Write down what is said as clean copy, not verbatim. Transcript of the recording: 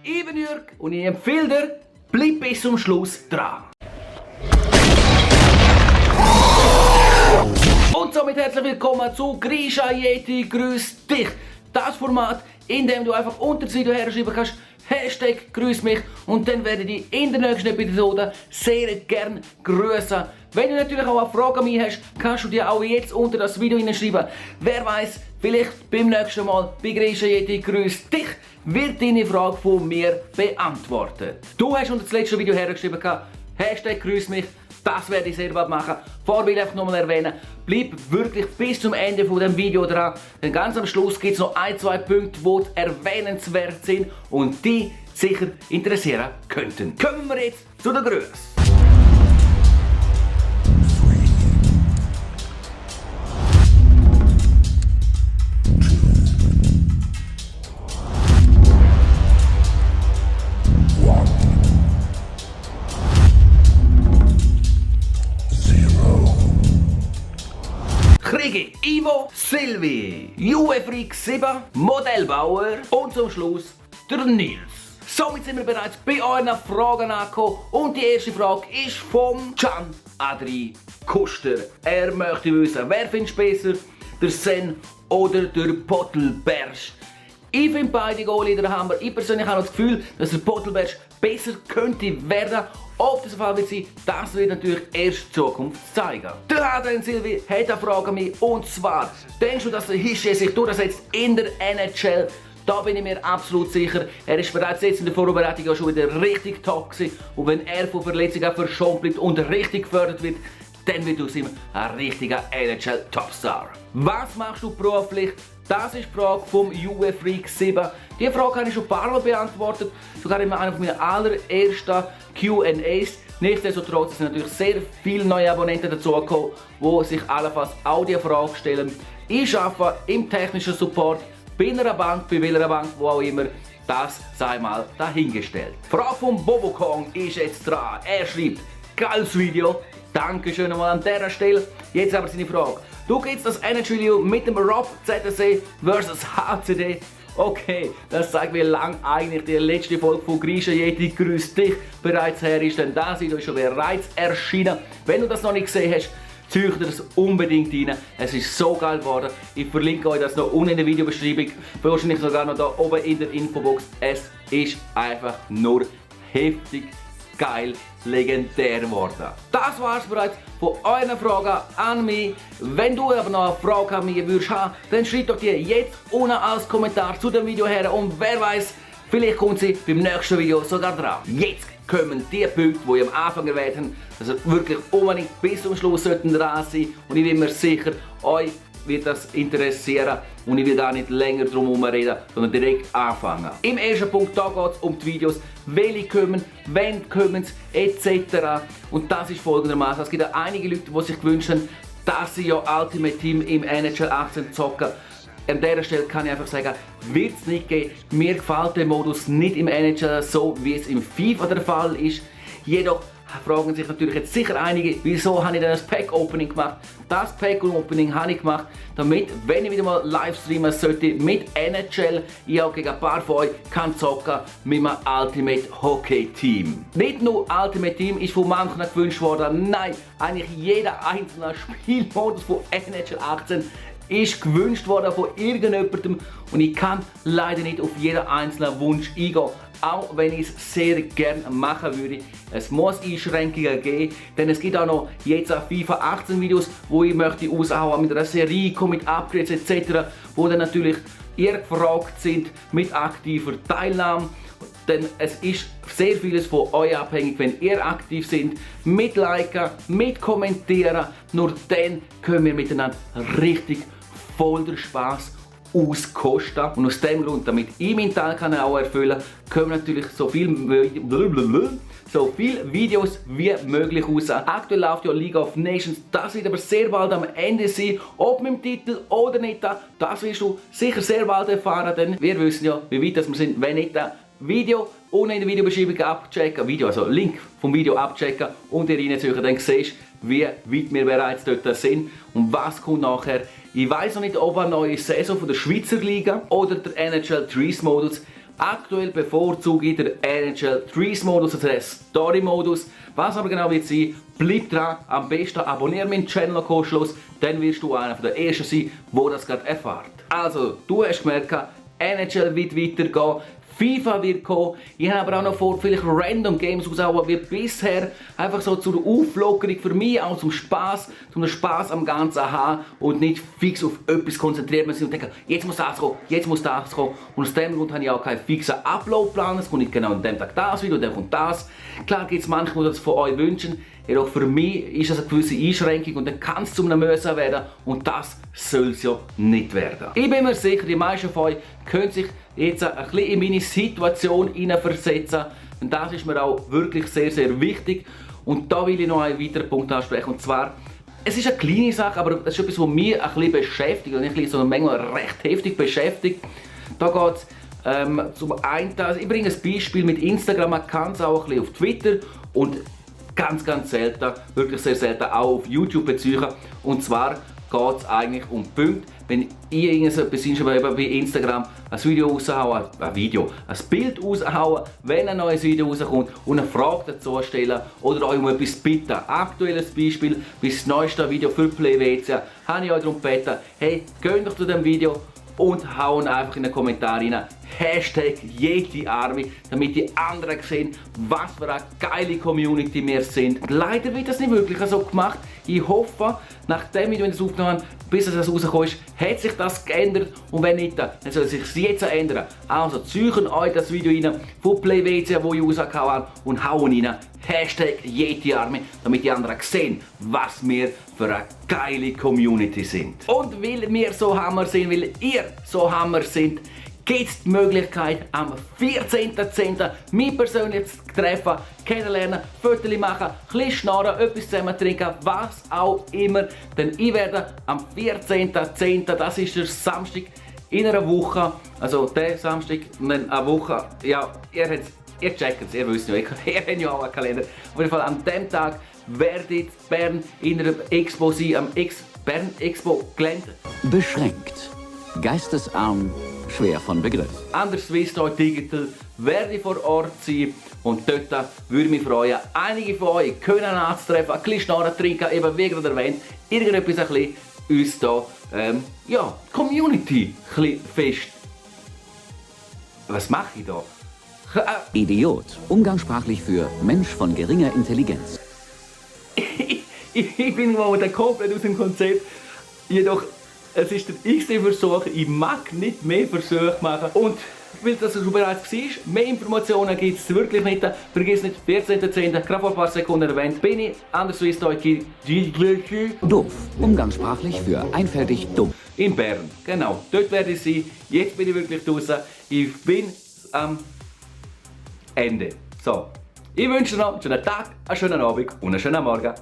ich bin Jürg und ich empfehle dir, bleib bis zum Schluss dran. Und somit herzlich willkommen zu Grisha Yeti grüß dich. Das Format, in dem du einfach unter das Video herschreiben kannst, Hashtag grüß mich, und dann werde ich in der nächsten Episode sehr gern grüßen. Wenn du natürlich auch eine Frage an mich hast, kannst du dir auch jetzt unter das Video hineinschreiben. Wer weiß, vielleicht beim nächsten Mal bei Grisha Yeti grüß dich wird deine Frage von mir beantwortet. Du hast unter das letzte Video hergeschrieben, Hashtag grüß mich. Das werde ich sehr bald machen. Vorher will ich einfach nochmal erwähnen, bleib wirklich bis zum Ende von dem Video dran. Denn ganz am Schluss gibt es noch ein, zwei Punkte, die erwähnenswert sind und die sicher interessieren könnten. Kommen wir jetzt zu den Grüßen. Krigi, Ivo, Silvi, UFreak 7, Modellbauer und zum Schluss der Nils. Somit sind wir bereits bei euren Fragen angekommen und die erste Frage ist vom Can Adri Kuster. Er möchte wissen, wer findet besser, der Sen oder der Pottelberg? Ich finde beide Goallieder Hammer. Ich persönlich habe das Gefühl, dass der Pottelberg besser könnte werden. Ob das der Fall wird sein, das wird natürlich erst die Zukunft zeigen. Der Adrian Silvi hat eine Frage an mich, und zwar: Denkst du, dass der Hische sich durchsetzt in der NHL? Da bin ich mir absolut sicher. Er ist bereits jetzt in der Vorbereitung auch schon wieder richtig top gewesen. Und wenn er von Verletzungen verschont bleibt und richtig gefördert wird, dann wird aus ihm ein richtiger NHL-Topstar. Was machst du beruflich? Das ist die Frage vom UFreak 7. Diese Frage habe ich schon ein paar Mal beantwortet, sogar in einem meiner allerersten Q&As. Nichtsdestotrotz sind natürlich sehr viele neue Abonnenten dazugekommen, die sich allenfalls auch diese Frage stellen. Ich arbeite im technischen Support bei einer Bank, bei welcher Bank, wo auch immer. Das sei mal dahingestellt. Die Frage von Bobokong ist jetzt dran. Er schreibt: geiles Video. Dankeschön einmal an dieser Stelle. Jetzt aber seine Frage: Du gehst das NHL mit dem Rob ZSC vs HCD. Okay, das zeigt, wie lang eigentlich die letzte Folge von Grisha Yeti grüß dich bereits her ist, denn das Video ist schon bereits erschienen. Wenn du das noch nicht gesehen hast, zieht dir das unbedingt rein. Es ist so geil geworden. Ich verlinke euch das noch unten in der Videobeschreibung, wahrscheinlich sogar noch da oben in der Infobox. Es ist einfach nur heftig geil, legendär geworden. Das war's bereits von euren Fragen an mich. Wenn du aber noch eine Frage an mich würdest haben, dann schreib doch dir jetzt unten als Kommentar zu dem Video her, und wer weiß, vielleicht kommt sie beim nächsten Video sogar dran. Jetzt kommen die Punkte, die ich am Anfang erwähnt habe, also wirklich unbedingt bis zum Schluss sollten dran sein, und ich bin mir sicher, euch wird das interessieren und ich will gar nicht länger drum herum reden, sondern direkt anfangen. Im ersten Punkt da geht es um die Videos, welche kommen, wann kommen sie, etc. Und das ist folgendermaßen: Es gibt ja einige Leute, die sich wünschen, dass sie ja Ultimate Team im NHL 18 zocken. An dieser Stelle kann ich einfach sagen, wird es nicht gehen. Mir gefällt der Modus nicht im NHL so, wie es im FIFA der Fall ist. Jedoch fragen sich natürlich jetzt sicher einige, wieso habe ich denn das Pack-Opening gemacht? Das Pack-Opening habe ich gemacht, damit, wenn ich wieder mal livestreamen sollte mit NHL, ich auch gegen ein paar von euch kann zocken mit meinem Ultimate Hockey Team. Nicht nur Ultimate Team ist von manchen gewünscht worden, nein, eigentlich jeder einzelne Spielmodus von NHL 18 ist gewünscht worden von irgendjemandem, und ich kann leider nicht auf jeden einzelnen Wunsch eingehen. Auch wenn ich es sehr gerne machen würde. Es muss Einschränkungen geben, denn es gibt auch noch jetzt auch FIFA 18 Videos, wo ich möchte raushauen mit einer Serie, mit Upgrades etc., wo dann natürlich ihr gefragt sind mit aktiver Teilnahme. Denn es ist sehr vieles von euch abhängig, wenn ihr aktiv seid, mit Liken, mit Kommentieren. Nur dann können wir miteinander richtig voll der Spaß auskosten. Und aus dem Grund, damit ich meinen Teil kann auch erfüllen kann, können natürlich so viele Videos wie möglich raus. Aktuell läuft ja League of Nations, das wird aber sehr bald am Ende sein. Ob mit dem Titel oder nicht, das wirst du sicher sehr bald erfahren, denn wir wissen ja, wie weit wir sind, wenn nicht. Video unten in der Videobeschreibung abchecken, also Link vom Video abchecken und hier reinziehen, dann siehst du, wie weit wir bereits dort sind und was kommt nachher. Ich weiß noch nicht, ob eine neue Saison von der Schweizer Liga oder der NHL Threes Modus. Aktuell bevorzuge ich den NHL Threes Modus, also den Story Modus. Was aber genau wird sein, bleib dran. Am besten abonniere meinen Channel kostenlos, dann wirst du einer der Ersten sein, der das gerade erfährt. Also, du hast gemerkt, NHL wird weitergehen. FIFA wird kommen. Ich habe aber auch noch vor, vielleicht Random Games rauszuhauen, wie bisher. Einfach so zur Auflockerung für mich, auch zum Spaß, zum Spaß am Ganzen haben und nicht fix auf etwas konzentriert sein und denken, jetzt muss das kommen, jetzt muss das kommen. Und aus dem Grund habe ich auch keinen fixen Upload-Plan. Es kommt nicht genau an dem Tag das Video, dann kommt das. Klar gibt es manche, die das von euch wünschen. Jedoch für mich ist das eine gewisse Einschränkung und dann kann es zu einem Müssen werden und das soll es ja nicht werden. Ich bin mir sicher, die meisten von euch können sich jetzt ein bisschen in meine Situation hineinversetzen und das ist mir auch wirklich sehr, sehr wichtig. Und da will ich noch einen weiteren Punkt ansprechen und zwar, es ist eine kleine Sache, aber es ist etwas, was mich ein bisschen beschäftigt und nicht so manchmal recht heftig beschäftigt. Da geht es zum einen, also ich bringe ein Beispiel mit Instagram, man kann es auch ein bisschen auf Twitter und ganz selten, wirklich sehr selten auch auf YouTube beziehen. Und zwar geht es eigentlich um Punkte, wenn ihr irgendetwas bei Instagram ein Video raushauen, ein Bild raushauen, wenn ein neues Video rauskommt und eine Frage dazu stellen oder euch um etwas bitten. Aktuelles Beispiel, bis das neueste Video für PlayWC, habe ich euch darum gebeten, hey, geht doch zu dem Video und hauen einfach in den Kommentaren rein Hashtag #JediArmy, damit die anderen sehen, was für eine geile Community wir sind. Leider wird das nicht wirklich so gemacht. Ich hoffe, nachdem ich das aufgenommen habe, bis es rausgekommen ist, hat sich das geändert und wenn nicht, dann soll es sich jetzt ändern. Also züchen euch das Video rein von PlayWC, wo ich rausgehauen habe und hauen rein Hashtag #JediArmy, damit die anderen sehen, was wir für eine geile Community sind. Und weil wir so Hammer sind, weil ihr so Hammer sind, gibt es die Möglichkeit, am 14.10. mich persönlich zu treffen, kennenlernen, Fotos machen, ein bisschen schnarren, etwas zusammen trinken, was auch immer. Denn ich werde am 14.10., das ist der Samstag in einer Woche, also der Samstag in einer Woche, ja, ihr checkt es, ihr wisst ja, ihr habt ja auch einen Kalender. Auf jeden Fall an dem Tag werde ich in Bern in einer Expo sein, am Bern Expo Gelände. Beschränkt, geistesarm, schwer von Begriff. An der Swiss Toy Digital werde ich vor Ort sein und dort würde ich mich freuen, einige von euch können anzutreffen, ein bisschen schnarren, trinken, eben wie gerade erwähnt, irgendetwas ein bisschen uns hier, ja, Community ein bisschen fest. Was mache ich da? Idiot, umgangssprachlich für Mensch von geringer Intelligenz. Ich bin momentan komplett aus dem Konzept, jedoch es ist der x Versuch, ich mag nicht mehr Versuche machen. Und weil das schon bereits war, mehr Informationen gibt es wirklich nicht. Vergiss nicht, 14.10., gerade vor ein paar Sekunden erwähnt, bin ich an der Swiss Toy Doof, umgangssprachlich für einfältig dumm. in Bern, genau. Dort werde ich sein. Jetzt bin ich wirklich draußen. Ich bin am Ende. So, ich wünsche dir noch einen schönen Tag, einen schönen Abend und einen schönen Morgen.